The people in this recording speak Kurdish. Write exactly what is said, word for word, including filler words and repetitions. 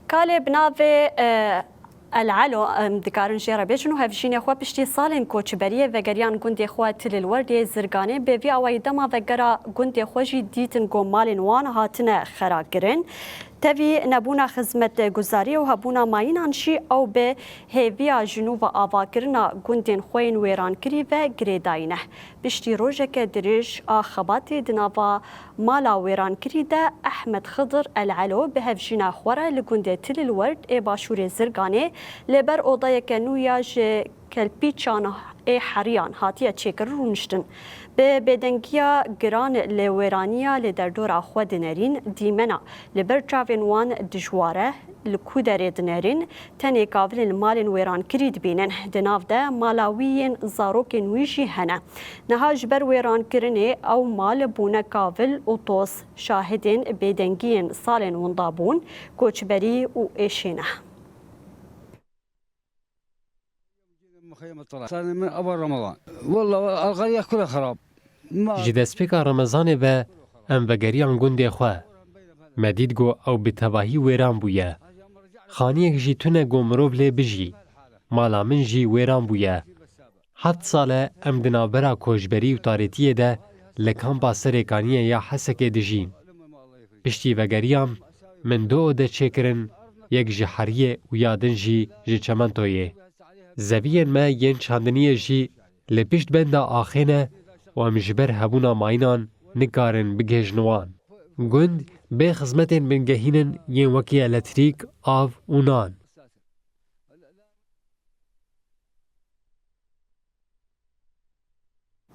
Kalê bi navê, e, El Elo, em dikarin jê re bêjin û hevjînê xwe piştî salên koçberiyê vegeriyan gundê xwe Tilil Werdê Zirganê. Bi vî awayî dema vegera gundê xwe jî dîtin ku malên wan hatine xerakirin. Tevî nebûna xizmetguzariyê û hebûna mayînan jî ew bi hêviya ji nû ve avakirina gundên xwe yên wêrankirî ve girêdayî ne. Piştî rojeke dirêj a xebatê di nava mala wêrankirî de Ehmed Xidir El Elo bi hevjîna xwe re li gundê Tilil Werd ê başûrê Zirganê li ber odayeke nû ya ji kelpîçan ê heriyan hatiye çêkirin rûniştin. Bi bêdengiya giran li wêraniya li derdora xwe dinerîn, dîmena li ber çavên wan dijwar e, li ku derê dinerin, tenê kavilên malên wêrankirî dibînin. Di nav de mala wî yên zarokên wî jî hene. Niha ji ber wêrankirinê ew mal bûne kavil û toz, şahidên bêdengiyên salên windabûn, koçberî û êşê ne. Ji destpêka Remezanê ve em vegeriyan gundê xwe. Me dît ku ew bi tevahî wêran bûye. Xaniyek jî tune ku mirov lê bijî. Mala min jî wêran bûye. Heft sal e em di navbera koçberî û tarîtiyê de li kampa Serêkaniyê ya Hesekê dijîn. Piştî vegeriyan, min du ode çêkirin, yek ji heriyê û ya din jî ji çementoyê. Zeviyên me yên çandiniyê jî li pişt benda axê ne û em ji ber hebûna mayînan nikarin bigihêjin wan. Gund bê xizmetên bingehîn in yên wekî eletrîk, av û nan.